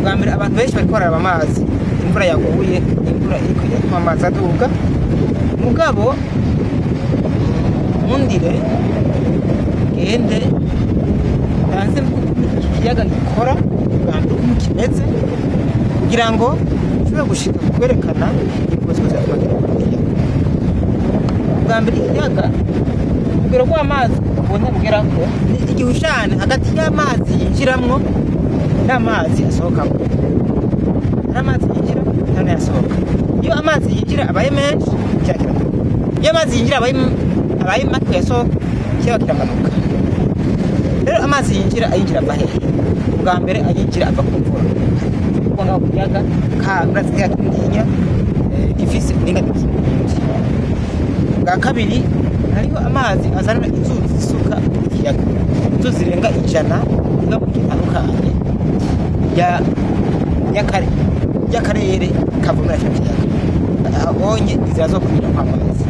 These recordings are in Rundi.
Bwa mbere, abantu benshi bariko bararaba amazi, imvura yaguye, imvura iriko iratuma amazi aduga. Mugabo nkundire ngende ndanze ukuntu iki kiyaga gikora, bwa mbere ukuntu kimeze, kugira ngo nshobore gushika ku kwerekana ingingo zose ziratuma mu kiyaga. Bwa mbere, ikiyaga, urugero rw'amazi ubona rugerako ni igihushane hagati y'amazi yinjiramwo n'amazi asohokamo. Hari amazi yinjira, hari n'ayasohoka. Iyo amazi yinjira abaye menshi, ikiyaga kiraduga. Iyo amazi yinjira abaye make, yasohoka, ikiyaga kiramanuka. Rero amazi yinjira, ayinjira ava hehe? Ubwa mbere, ayinjira ava ku mvura. Kuko ngaho ku kiyaga ka murazi kiyaga kinininya, gifise uburinganire bwinshi. Bwa kabiri, hariho amazi azanana inzuzi zisuka mu kiyaga, inzuzi zirenga 100 ziva mu bice bitandukanye y'akarere kavomera kino kiyaga. Abonye inzira zo kunyura kw'amazi.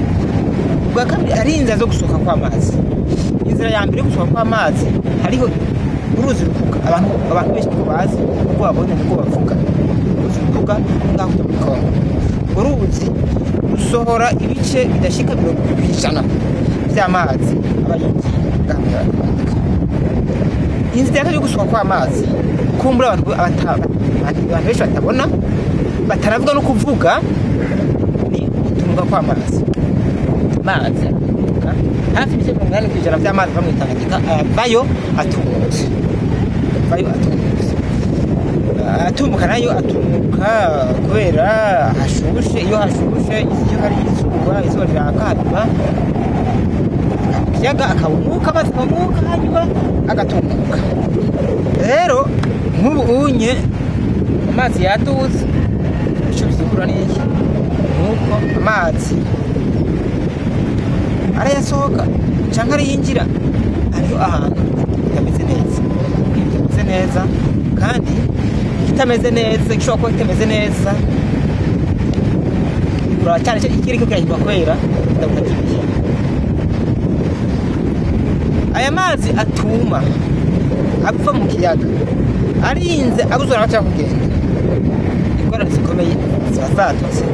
Ubwa kabiri, ari inzira zo gusohoka kw'amazi. Inzira ya mbere yo gusohoka kw'amazi, hariho uruzi Rukuga. Abantu benshi niko bazi, uko babonye niko bavuga. Uruzi Rukuga ngaho kuja muri Kongo, urwo ruzi rusohora ibice bidashika 70% vy'amazi aba yinjiye ngaha mu Tanganyika. Inzira ya kabiri yo gusohoka kw'amazi, kumbura abantu benshi batabona, bataravuga no kuvuga, ni gutumuka kw'amazi. Amazi atumuka, hafi ibice 80% vy'amazi ava mu Tanganyika avayo atumutse, avayo atumutse. Atumuka nayo atumuka kubera hashushe. Iyo hashushe, iyo hari izuba, izuba riraka, hanyuma ikiyaga akabumuka, amazi akabumuka, hanyuma agatumuka. Rero nk'ubu unye amazi yaduze. Ico bisigura ni iki? Nuko amazi arayasohoka canke arayinjira, hariho ahantu bitameze neza, bitameze neza. Kandi ikitameze neza, gishobora kuba kitameze neza, uraba cyane ikiriko kirahindwa kubera indamuka ry'ibihe. Aya mazi atuma ava mu kiyaga arinze abuzura abaca kugenda, ingorane zikomeye ziba zadutse.